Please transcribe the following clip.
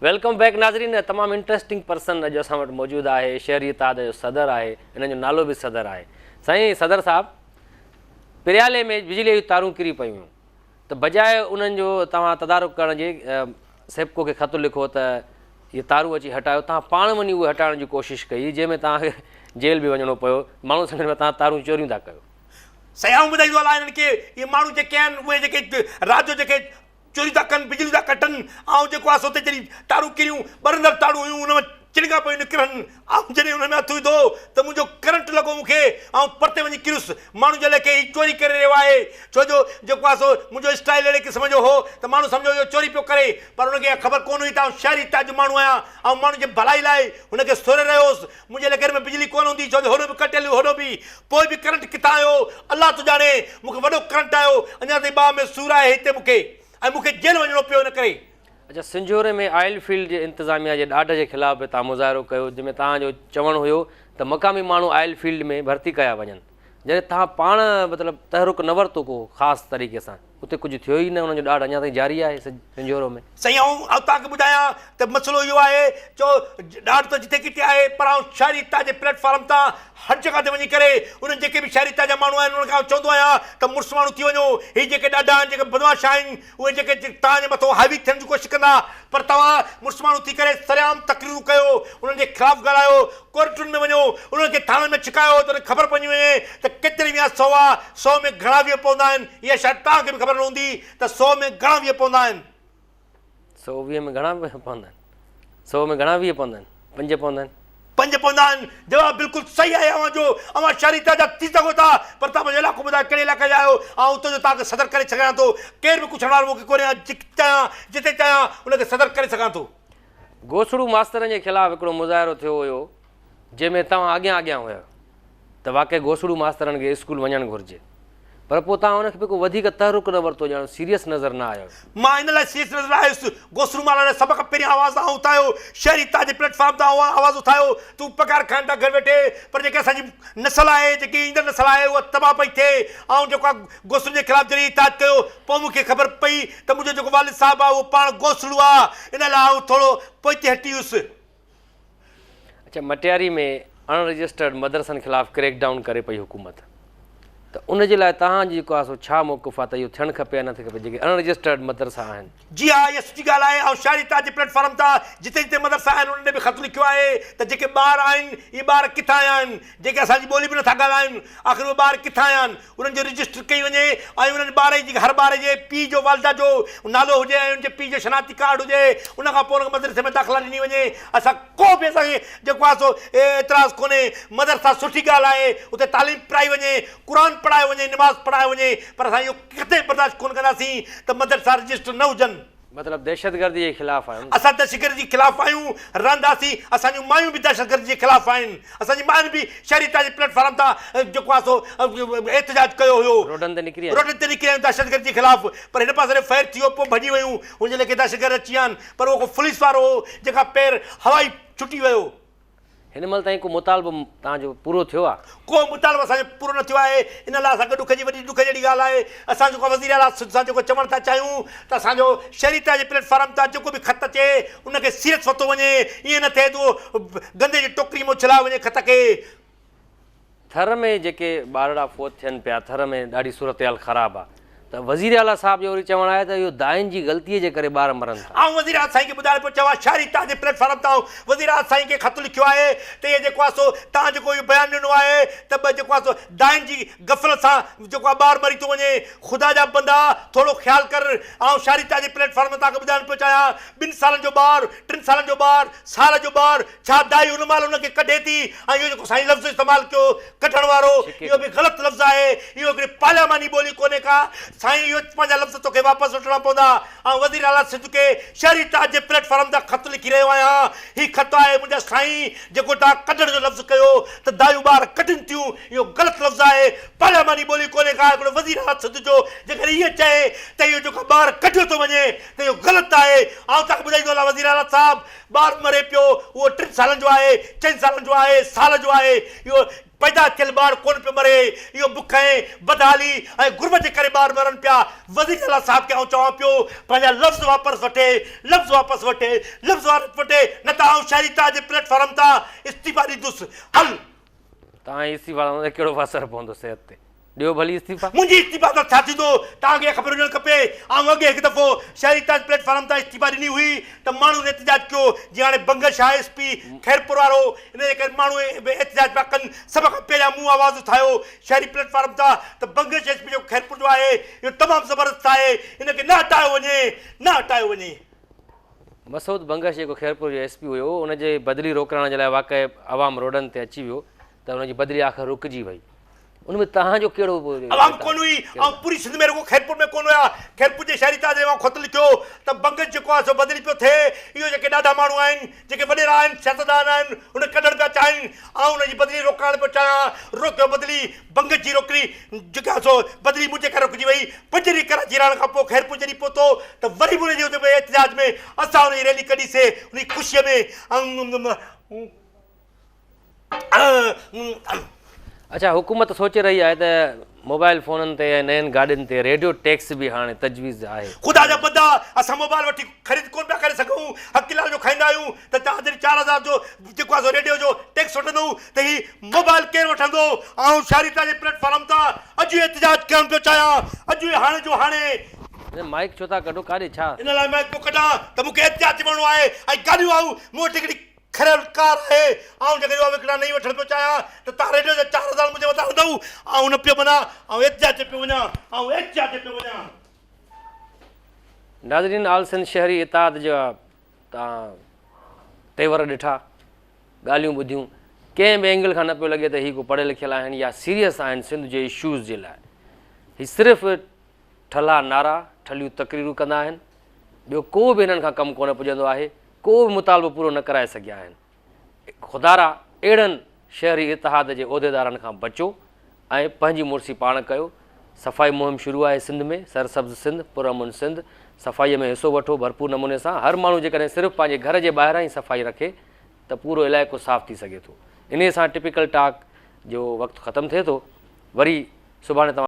Welcome back ناظرين تمام interesting person اڄ اسان وٽ موجود آهي شهري اتحاد جو صدر آهي ان جو نالو به صدر آهي سائين صدر صاحب پريالي ۾ بجلي جون تارون ڪري پيون هيون ته بجاء انهن جو توهان تدارڪ ڪرڻ جي سيپڪو کي خط لکو ته اهي تارون اچي هٽايو توهان پاڻ وڃي اهي هٽائڻ جي ڪوشش ڪئي جنهن ۾ توهان کي جيل به وڃڻو پيو ماڻهو سمجهن پيا توهان تارون چوريون ٿا ڪيو. سائين آئون ٻڌائيندو هلان هنن کي اهي ماڻهو جيڪي آهن اهي جيڪي رات جو جيڪي چوريون ٿا ڪن بجليون ٿا ڪٽن آئون جيڪو آهي سو اتي جڏهن تارون ڪريون ٻرندڙ تارون هيون ان مان چڻنگا پيون نڪرن آئون جڏهن ان ۾ هٿ وڌو ته منهنجو ڪرنٽ لڳو مون کي آئون پرتي وڃي ڪريس ماڻهن جي ليکي هي چوري ڪري رهيو آهي ڇو جو جيڪو آهي سو منهنجو اسٽائيل اهڙي قسم جو هو ته ماڻهو سمجهيو اهو چوري پيو ڪري پر ان کي اها خبر ڪونه هئي ته آئون شهري تاج ماڻهو آهيان آئون ماڻهن جي ڀلائي لاء هن کي سوري رهيو هوس منهنجي ليکي ۾ بجلي ڪونه هوندي ڇو جو هوڏو به ڪٽيل هئي هوڏو به پوء به ڪرنٽ ڪٿان آيو الله ٿو ڄاڻي مون کي وڏو ڪرنٽ آيو اڃا تائين ٻانهن ۾ سور آهي هتي مون کي ۽ مون کي جيل وڃڻو پيو ان ڪري. اڇا سنجهوري ۾ آئل فيلڊ جي انتظاميا جي ڏاڍ جي خلاف به توهان مظاهرو ڪيو جنهن ۾ توهان جو چوڻ هيو ته مقامي ماڻهو آئل فيلڊ ۾ ڀرتي ڪيا وڃن جڏهن توهان پاڻ مطلب تحرڪ نه ورتو ڪو خاص طريقي سان اتي ڪجهه ٿيو ئي نه انهن جو ڏاڍ اڃا تائين جاري آهي سنجهورو ۾. سائين آئون توهان کي ٻڌايان ته مسئلو اهو آهي جو ڏاڍ ته جتي ڪٿي آهي پر آئون شهري اتحاد جي پليٽ فارم تان هر جڳهه تي وڃي ڪري انهن جيڪي به شهري اتحاد جا ماڻهو آهن انهن کي آئون چوندو آهيان ته مڙس ماڻهو ٿي وڃو هي جيڪي ڏاڍا آهن جيڪي بدمعاش آهن اهي جيڪي توهان جي مٿو حاوي ٿيڻ جي ڪوشش ڪندا پر توهان مڙس ماڻهو ٿي ڪري سرعام تقريرون ڪيو انهن جي خلاف ڳالهايو ڪورٽن ۾ وڃو انهن کي ٿاڻن ۾ ڇڪايو ته انهن کي خبر پئجي وڃي ته ڪيتري ويهان سئو آ سئو ۾ گهڻا ويهه پوندا آهن اها شايد توهان کي به خبر نه هوندي ته سئو ۾ گهڻا ويهه پوندا آهن. سئو ويهه ۾ گهڻا ويهه پوندا آهن؟ سئو ۾ گهڻا ويهه پوندا آهن؟ پنج پوندا آهن. پنج پوندا آهن. جواب بلڪل صحيح آهي اوهان جو. اوهان شهري اتان جا ٿي سگهو ٿا پر توهان پنهنجو علائقو ٻڌايو ڪهڙي علائقي جا آهيو آئون اتان جو توهان کي صدر ڪري سگهان ٿو. ڪير به پڇڻ وارو مون کي ڪونهي آئون جتي چاهيان جتي چاهيان ان کي صدر ڪري سگهان ٿو. گوسڙو ماسترن جي خلاف هڪڙو مظاهرو ٿيو هيو جنهن ۾ توهان اڳيان اڳيان هيا ته واقعي گوسڙو ماسترن کي اسڪول وڃڻ گهرجي پر پوء توهان ان کي به ڪو وڌيڪ تحرڪ نه ورتو ڄڻ سيريس نظر نه آيو. مان ان لاء سيريس نظر نه آيس گوسڙو مالا لاء سڀ کان پهريان آواز آئون اٿايو شهري اتحاد جي پليٽ فارم تان آئون آواز اٿايو تون پگهار کائين ٿا گهر ويٺي پر جيڪي اسان جي نسل آهي جيڪي ايندڙ نسل آهي اها تباهه پئي ٿئي آئون جيڪو آهي گوسڙن جي خلاف جڏهن احتجاج ڪيو پوء مون کي خبر پئي ته منهنجو جيڪو والد صاحب آهي اهو پاڻ گوسڙو آهي ان لاء آئون ٿورو پوئتي هٽي ويس. اڇا مٽياري ۾ اڻ رجسٽرڊ مدرسن خلاف ڪريڪ ڊائون ڪري پئي حڪومت ته ان جي لاء توهان جو جيڪو آهي سو ڇا موقف آهي ته اهو ٿيڻ کپي يا نه ٿيڻ کپي جيڪي اڻ رجسٽرڊ مدرسا آهن. جي ها اها سٺي ڳالهه آهي آئون شهري اتحاد جي پليٽ فارم تان جتي جتي مدرسا آهن انهن ڏي به خط لکيو آهي ته جيڪي ٻار آهن اهي ٻار ڪٿان آيا آهن جيڪي اسان جي ٻولي به نٿا ڳالهائن آخر اهي ٻار ڪٿان آيا آهن انهن جو رجسٽر ڪئي وڃي ۽ انهن ٻار جي هر ٻار جي پيء جو والده جو نالو هجي ۽ ان جي پيء جو شناختي ڪارڊ هجي ان کان پوء ان کي مدرسي ۾ داخلا ڏني وڃي اسان ڪو به اسان کي جيڪو آهي سو اعتراض ڪونهي مدرسا سٺي ڳالهه آهي اتي تعليم پرائي وڃي قرآن پڙهايو وڃي نماز پڙهايو وڃي پر اسان اهو قطعي برداشت ڪونه ڪنداسين ته مدرسا رجسٽر نه هجن. مطلب دهشتگردي جي خلاف آهيو نه. اسان دهشتگردي جي خلاف آهيون، رهنداسين، اسان جون مايون به دهشتگردي جي خلاف آهن، اسان جي ماين به شهري اتحاد جي پليٽ فارم تان جيڪو آهي سو احتجاج ڪيو هيو، روڊن تي نڪري آيون. روڊن تي نڪري آيون دهشتگردي جي خلاف، پر هن پاسي فائر ٿي ويو پوء ڀڄي ويون، هن جي ليکي دهشتگرد اچي ويا آهن، پر اهو ڪو پوليس وارو هو جنهن کان پير هوائي ڇٽي ويو. هن مهل تائين ڪو مطالبو توهان جو پورو ٿيو آهي؟ ڪو مطالبو اسان جو پورو نه ٿيو آهي، ان لاء اسان کي ڏک جي وڏي ڏک جهڙي ڳالهه آهي. اسان جيڪو وزير اعليٰ سنڌ سان جيڪو چوڻ ٿا چاهيون ته اسان جو شهري اتحاد جي پليٽ فارم تان جيڪو به خط اچي ان کي سيريس ورتو وڃي، ائين نه ٿئي ته اهو گندي جي ٽوڪري ۾ اڇلايو وڃي خط کي. ٿر ۾ جيڪي ٻارڙا فوت ٿين پيا ٿر ۾ ڏاڍي صورتحال خراب آ ته وزير اعليٰ صاحب جو وري چوڻ آهي ته اهو دائين جي غلطي جي ڪري ٻار مرن ٿا. آئون وزير اعليٰ سائين کي ٻڌائڻ پيو چوان شهري اتحاد جي پليٽ فارم تان آئون وزير اعليٰ سائين کي خط لکيو آهي ته اهي جيڪو آهي سو توهان جيڪو اهو بيان ڏنو آهي ته ٻه جيڪو آهي سو دائين جي غفلت سان جيڪو آهي ٻار مري ٿو وڃي خدا جا بندا ٿورو خيال ڪر آئون شهري اتحاد جي پليٽ فارم تان توهان کي ٻڌائڻ پيو چاهيان ٻن سالن جو ٻار ٽن سالن جو ٻار سال جو ٻار ڇا دائي ان مهل ان کي ڪڍي ٿي ۽ اهو جيڪو سائين لفظ استعمال ڪيو ڪڍڻ وارو اهو به غلط لفظ آهي اهو هڪڙي پارلياماني ٻولي ڪونهي ڪا سائين اهو پنهنجا لفظ توکي واپس وٺڻا پوندا آئون وزير اعليٰ سنڌ کي شهري اتحاد جي پليٽ فارم تان خط لکي رهيو آهيان هي خط آهي منهنجا سائين جيڪو توهان ڪڍڻ جو لفظ ڪيو ته دايون ٻار ڪڍن ٿيون اهو غلط لفظ آهي پارلياماني ٻولي ڪونهي ڪا هڪڙو وزير اعليٰ سنڌ جو جيڪڏهن ائين چئي ته اهو جيڪو ٻار ڪڍيو ٿو وڃي ته اهو غلط آهي آئون توهان کي ٻڌائيندو هلان وزير اعليٰ صاحب ٻار مري پيو، اهو ٽن سالن جو آهي، چئن سالن جو آهي، سال جو آهي، اهو پيدا ٿيل ٻار ڪونه پيو مري، اهو بک ۽ بدحالي ۽ غربت جي ڪري ٻار مرن پيا. وزير اعليٰ صاحب کي آئون چوان پيو پنهنجا لفظ واپس وٺي، لفظ واپس وٺي، لفظ واپس وٺي نه ته آئون شهري اتحاد جي پليٽ فارم تان استعيفا ڏيندس. هل. توهان جي استعيفا سان ڪهڙو اثر پوندو صحت تي؟ ڏيو ڀلي استعيفا. منهنجي استعيفا سان ڇا ٿيندو؟ توهان کي اها خبر هجڻ کپي. آئون اڳي هڪ دفعو شهري اتحاد پليٽ فارم تان استعيفا ڏني هئي ته ماڻهن احتجاج ڪيو، جيئن هاڻي Bangash I S P Khairpur وارو ان جي ڪري ماڻهو به احتجاج پيا ڪن. سڀ کان پهريان مون آواز اٿايو شهري پليٽ فارم تان ته بنگش ايس پي جيڪو خيرپور جو آهي اهو تمام زبردست آهي ان کي نه هٽايو وڃي نه هٽايو وڃي. مسعود بنگش جيڪو خيرپور جو ايس پي هيو ان جي بدلي روڪرائڻ جي لاء واقعي عوام روڊن تي اچي ويو ته ان جي بدلي آخر رڪجي وئي. ان ۾ توهان جو ڪهڙو عوام ڪونه هئي ۽ پوري سنڌ ۾ رڳو خيرپور ۾ ڪونه هيا. خيرپور جي شهري تان جڏهن مان خط لکيو ته بنگش جيڪو آهي سو بدلي پيو ٿئي. اهو جيڪي ڏاڍا ماڻهو آهن، جيڪي وڏيرا آهن، سياستدان آهن، ان کي ڪڍڻ پيا چاهين. آئون ان جي بدلي روڪرائڻ پيو چاهيان. روڪيو بدلي، بنگش جي روڪري جيڪا آهي سو بدلي منهنجي ڪري رڪجي وئي. پنج ڏينهن ڪراچي رهڻ کان پوء خيرپور جڏهن پهتو ته وري به ان جي اتي احتجاج ۾ اسان ان جي ريلي ڪڍي سي ان جي خوشيء ۾. اڇا حڪومت سوچي رهي آهي ته موبائل فونن تي ۽ نين گاڏين تي ريڊيو ٽيڪس به هاڻي تجويز آهي. خدا جا بندا اسان موبائل وٺي خريد ڪونه پيا ڪري سگهون حق لال جو کائيندا آهيون ته توهان جڏهن 4000 جو جيڪو آهي سو ريڊيو جو ٽيڪس وٺندو ته هي موبائل ڪير وٺندو آئون شهري تان جي پليٽ فارم تان اڄ ئي احتجاج ڪرڻ پيو چاهيان اڄ ئي هاڻي جو هاڻي. مائيڪ ڇو ٿا ڪڍو ڪاڏي ڇا. ان لاء مائيڪ پيو ڪڍان ته مون کي احتجاج تي وڃڻو آهي ۽ گاڏيون آئون مون وٽ هڪڙي کريل ڪار آهي، آئون جيڪڏهن اها وڪڻان نئين وٺڻ پيو چاهيان ته توهان ريڊيو جا 4000 منهنجي مٿان هڻندؤ، آئون نه پيو مڃان، آئون احتجاج تي پيو وڃان، آئون احتجاج تي پيو وڃان. ناظرين آل سنڌ شهري اتحاد جا توهان تيور ڏٺا، ڳالهيون ٻڌيون، ڪنهن به اينگل کان نه پيو لڳي ته هي ڪو پڙهيل لکيل آهن يا سيريس آهن سنڌ جي اشوز جي لاء، هي صرف ٺلها نعرا، ٺلهيون تقريرون ڪندا آهن، ٻيو ڪو به هنن کان ڪم ڪونه پڄندو آهي، ڪو به مطالبو پورو نه ڪرائي سگهيا آهن. خدارا اهڙن شهري اتحاد جي عهديدارن کان بچو ۽ پنهنجي مڙسي پاڻ ڪيو. صفائي مهم شروع آهي سنڌ ۾، سرسبز سنڌ، پرامن سنڌ، صفائي ۾ حصو وٺو ڀرپور نموني سان، هر ماڻهو جيڪڏهن صرف پنهنجي گهر جي ٻاهران ئي صفائي رکي ته پورو علائقو صاف ٿي سگهي ٿو. انهيء سان ٽپيڪل ٽاڪ جو وقت ختم ٿئي ٿو. وري سڀاڻي توهان.